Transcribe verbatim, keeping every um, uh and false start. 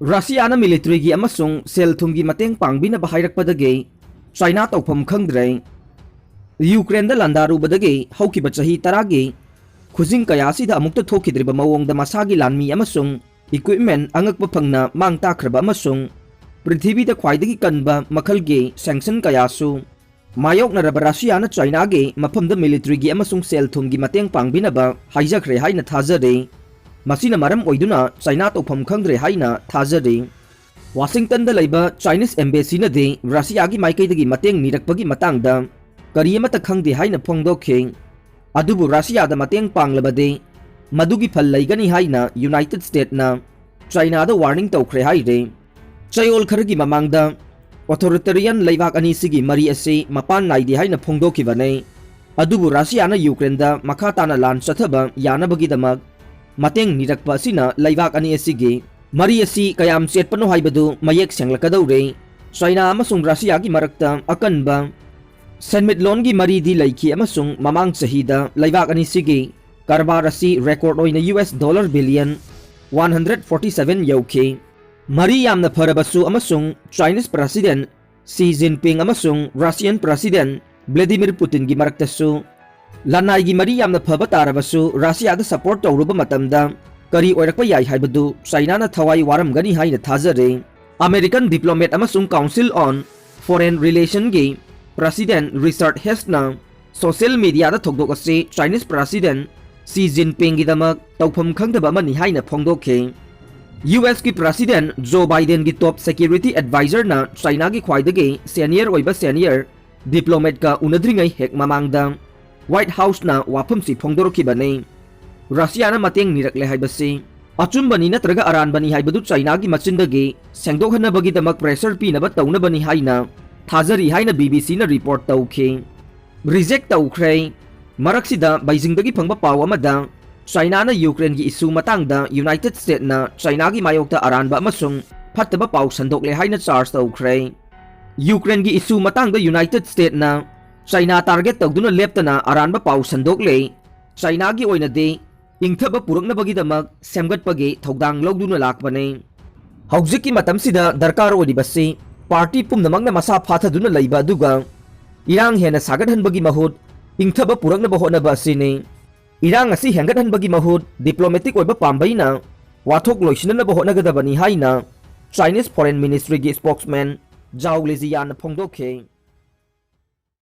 ꯔꯁꯤꯌꯥꯅ ꯃꯤꯂꯤꯇꯔꯤꯒꯤ ꯑꯃꯁꯨꯡ ꯁꯦꯜ ꯊꯨꯝꯒꯤ ꯃꯇꯦꯡ ꯄꯥꯡꯕꯤꯅꯕ ꯍꯥꯏꯔꯛꯄꯗꯒꯤ ꯆꯥꯏꯅꯥ ꯇꯧꯐꯝ ꯈꯪꯗ꯭ꯔꯦ꯫ ꯌꯨꯀ꯭ꯔꯦꯟꯗ ꯂꯥꯟꯗꯥꯔꯨꯕꯗꯒꯤ ꯍꯧꯈꯤꯕ ꯆꯍꯤ ꯇꯔꯥꯒꯤ ꯈꯨꯖꯤꯡ ꯀꯌꯥ ꯑꯁꯤꯗ ꯑꯃꯨꯛꯇ ꯊꯣꯛꯈꯤꯗ꯭ꯔꯤꯕ ꯃꯑꯣꯡꯗ ꯃꯁꯥꯒꯤ ꯂꯥꯟꯃꯤ ꯑꯃꯁꯨꯡ equipment ꯑꯉꯛꯄ ꯐꯪꯅ ꯃꯥꯡ ꯇꯥꯛꯈ꯭ꯔꯕ ꯑꯃꯁꯨꯡ ꯄ꯭ꯔꯤꯊꯤꯕꯤꯗ ꯈ꯭ꯋꯥꯏꯗꯒꯤ ꯀꯟꯕ ꯃꯈꯜꯒꯤ sanction ꯀꯌꯥꯁꯨ ꯃꯥꯌꯣꯛꯅꯔꯕ ꯔꯁꯤꯌꯥꯅ ꯆꯥꯏꯅꯥꯒꯤ ꯃꯐꯝꯗ ꯃꯤꯂꯤꯇꯔꯤꯒꯤ ꯑꯃꯁꯨꯡ ꯁꯦꯜ ꯊꯨꯝꯒꯤ ꯃꯇꯦꯡ ꯄꯥꯡꯕꯤꯅꯕ ꯍꯥꯏꯖꯈ꯭ꯔꯦ ꯍꯥꯏꯅ ꯊꯥꯖꯔꯤ꯫ ꯃꯁꯤꯅ ꯃꯔꯝ ꯑꯣꯏꯗꯨꯅ ꯆꯥꯏꯅꯥ ꯇꯧꯐꯝ ꯈꯪꯗ꯭ꯔꯦ ꯍꯥꯏꯅ ꯊꯥꯖꯔꯤ꯫ ꯋꯥꯁꯤꯡꯇꯟꯗ ꯂꯩꯕ Chinese Embassyꯅꯗꯤ ꯔꯁꯤꯌꯥꯒꯤ ꯃꯥꯏꯀꯩꯗꯒꯤ ꯃꯇꯦꯡ ꯅꯤꯔꯛꯄꯒꯤ ꯃꯇꯥꯡꯗ ꯀꯔꯤ ꯑꯃꯠꯇ ꯈꯪꯗꯦ ꯍꯥꯏꯅ ꯐꯣꯡꯗꯣꯛꯈꯤ꯫ ꯑꯗꯨꯕꯨ ꯔꯁꯤꯌꯥꯗ ꯃꯇꯦꯡ ꯄꯥꯡꯂꯕꯗꯤ ꯃꯗꯨꯒꯤ ꯐꯜ ꯂꯩꯒꯅꯤ ꯍꯥꯏꯅ United Statesꯅ ꯆꯥꯏꯅꯥꯗ warning ꯇꯧꯈ꯭ꯔꯦ ꯍꯥꯏꯔꯤ꯫ ꯆꯌꯣꯜ ꯈꯔꯒꯤ ꯃꯃꯥꯡꯗ authoritarian ꯂꯩꯕꯥꯛ ꯑꯅꯤꯁꯤꯒꯤ ꯃꯔꯤ ꯑꯁꯤ ꯃꯄꯥꯟ ꯅꯥꯏꯗꯦ ꯍꯥꯏꯅ ꯐꯣꯡꯗꯣꯛꯈꯤꯕꯅꯤ꯫ ꯑꯗꯨꯕꯨ ꯔꯁꯤꯌꯥꯅ ꯌꯨꯀ꯭ꯔꯦꯟꯗ ꯃꯈꯥ ꯇꯥꯅ ꯂꯥꯟ ꯆꯠꯊꯕ ꯌꯥꯅꯕꯒꯤꯗꯃꯛ ꯃꯇꯦꯡ ꯅꯤꯔꯛꯄ ꯑꯁꯤꯅ ꯂꯩꯕꯥꯛ ꯑꯅꯤ ꯑꯁꯤꯒꯤ ꯃꯔꯤ ꯑꯁꯤ ꯀꯌꯥꯝ ꯆꯦꯠꯄꯅꯣ ꯍꯥꯏꯕꯗꯨ ꯃꯌꯦꯛ ꯁꯦꯡꯂꯛꯀꯗꯧꯔꯦ꯫ ꯆꯥꯏꯅꯥ ꯑꯃꯁꯨꯡ ꯔꯁꯤꯌꯥꯒꯤ ꯃꯔꯛꯇ ꯑꯀꯟꯕ ꯁꯦꯟꯃꯤꯠꯂꯣꯟꯒꯤ ꯃꯔꯤꯗꯤ ꯂꯩꯈꯤ ꯑꯃꯁꯨꯡ ꯃꯃꯥꯡ ꯆꯍꯤꯗ ꯂꯩꯕꯥꯛ ꯑꯅꯤꯁꯤꯒꯤ ꯀꯔꯕꯥꯔ ꯑꯁꯤ record ꯑꯣꯏꯅ U S dollar billion one hundred forty seven ꯌꯧꯈꯤ꯫ ꯃꯔꯤ ꯌꯥꯝꯅ ꯐꯔꯕꯁꯨ ꯑꯃꯁꯨꯡ Chinese President Xi Jinping ꯑꯃꯁꯨꯡ Russian President Vladimir Putinꯒꯤ ꯃꯔꯛꯇꯁꯨ ꯂꯅꯥꯏꯒꯤ ꯃꯔꯤ ꯌꯥꯝꯅ ꯐꯕ ꯇꯥꯔꯕꯁꯨ, ꯔꯁꯤꯌꯥꯗ support ꯇꯧꯔꯨꯕ ꯃꯇꯝꯗ ꯀꯔꯤ ꯑꯣꯏꯔꯛꯄ ꯌꯥꯏ ꯍꯥꯏꯕꯗꯨ ꯆꯥꯏꯅꯥꯅ ꯊꯋꯥꯏ ꯋꯥꯔꯝꯒꯅꯤ ꯍꯥꯏꯅ ꯊꯥꯖꯔꯤ꯫ American diplomat ꯑꯃꯁꯨꯡ Council on Foreign Relationꯒꯤ President Richard Hastesꯅ social mediaꯗ ꯊꯧꯗꯣꯛ ꯑꯁꯤ Chinese President Xi Jinpingꯒꯤꯗꯃꯛ ꯇꯧꯐꯝ ꯈꯪꯗꯕ ꯑꯃꯅꯤ ꯍꯥꯏꯅ ꯐꯣꯡꯗꯣꯛꯈꯤ꯫ USꯀꯤ President Joe Bidenꯒꯤ top security advisorꯅ ꯆꯥꯏꯅꯥꯒꯤ ꯈ꯭ꯋꯥꯏꯗꯒꯤ senior ꯑꯣꯏꯕ senior diplomatꯀ ꯎꯅꯗ꯭ꯔꯤꯉꯩ ꯍꯦꯛ ꯃꯃꯥꯡꯗ White Houseꯅ ꯋꯥꯐꯝꯁꯤ ꯐꯣꯡꯗꯣꯔꯛꯈꯤꯕꯅꯤ꯫ ꯔꯁꯤꯌꯥꯅ ꯃꯇꯦꯡ ꯅꯤꯔꯛꯂꯦ ꯍꯥꯏꯕꯁꯤ ꯑꯆꯨꯝꯕꯅꯤ ꯅꯠꯇ꯭ꯔꯒ ꯑꯔꯥꯟꯕꯅꯤ ꯍꯥꯏꯕꯗꯨ ꯆꯥꯏꯅꯥꯒꯤ ꯃꯆꯤꯟꯗꯒꯤ ꯁꯦꯡꯗꯣꯛꯍꯟꯅꯕꯒꯤꯗꯃꯛ pressure ꯄꯤꯅꯕ ꯇꯧꯅꯕꯅꯤ ꯍꯥꯏꯅ ꯊꯥꯖꯔꯤ ꯍꯥꯏꯅ BBCꯅ report ꯇꯧꯈꯤ꯫ Reject ꯇꯧꯈ꯭ꯔꯦ꯫ ꯃꯔꯛꯁꯤꯗ ꯕꯩꯖꯤꯡꯗꯒꯤ ꯐꯪꯕ ꯄꯥꯎ ꯑꯃꯗ ꯆꯥꯏꯅꯥꯅ ꯌꯨꯀ꯭ꯔꯦꯟꯒꯤ issue ꯃꯇꯥꯡꯗ United Statesꯅ ꯆꯥꯏꯅꯥꯒꯤ ꯃꯥꯌꯣꯛꯇ ꯑꯔꯥꯟꯕ ꯑꯃꯁꯨꯡ ꯐꯠꯇꯕ ꯄꯥꯎ ꯁꯟꯗꯣꯛꯂꯦ ꯍꯥꯏꯅ charge ꯇꯧꯈ꯭ꯔꯦ꯫ ꯌꯨꯀ꯭ꯔꯦꯟꯒꯤ issue ꯃꯇꯥꯡꯗ United Statesꯅ ꯆꯥꯏꯅꯥ target ꯇꯧꯗꯨꯅ ꯂꯦꯞꯇꯅ ꯑꯔꯥꯟꯕ ꯄꯥꯎ ꯁꯟꯗꯣꯛꯂꯦ꯫ ꯆꯥꯏꯅꯥꯒꯤ ꯑꯣꯏꯅꯗꯤ ꯏꯪꯊꯕ ꯄꯨꯔꯛꯅꯕꯒꯤꯗꯃꯛ ꯁꯦꯝꯒꯠꯄꯒꯤ ꯊꯧꯗꯥꯡ ꯂꯧꯗꯨꯅ ꯂꯥꯛꯄꯅꯤ꯫ ꯍꯧꯖꯤꯛꯀꯤ ꯃꯇꯝꯁꯤꯗ ꯗꯔꯀꯥꯔ ꯑꯣꯏꯔꯤꯕꯁꯤ ꯄꯥꯔꯇꯤ ꯄꯨꯝꯅꯃꯛꯅ ꯃꯁꯥ ꯐꯥꯊꯗꯨꯅ ꯂꯩꯕ ꯑꯗꯨꯒ ꯏꯔꯥꯡ ꯍꯦꯟꯅ ꯁꯥꯒꯠꯍꯟꯕꯒꯤ ꯃꯍꯨꯠ ꯏꯪꯊꯕ ꯄꯨꯔꯛꯅꯕ ꯍꯣꯠꯅꯕ ꯑꯁꯤꯅꯤ꯫ ꯏꯔꯥꯡ ꯑꯁꯤ ꯍꯦꯟꯒꯠꯍꯟꯕꯒꯤ ꯃꯍꯨꯠ ꯗꯤꯄ꯭ꯂꯣꯃꯦꯇꯤꯛ ꯑꯣꯏꯕ ꯄꯥꯝꯕꯩꯅ ꯋꯥꯊꯣꯛ ꯂꯣꯏꯁꯤꯟꯅꯅꯕ ꯍꯣꯠꯅꯒꯗꯕꯅꯤ ꯍꯥꯏꯅ ꯆꯥꯏꯅꯤꯁ ꯐꯣꯔꯦꯟ ꯃꯤꯅꯤꯁꯇ꯭ꯔꯤꯒꯤ ꯁ꯭ꯄꯣꯛꯁꯃꯦꯟ ꯖꯥꯎ ꯂꯤꯖꯤꯌꯥꯟꯅ ꯐꯣꯡꯗꯣꯛꯈꯤ꯫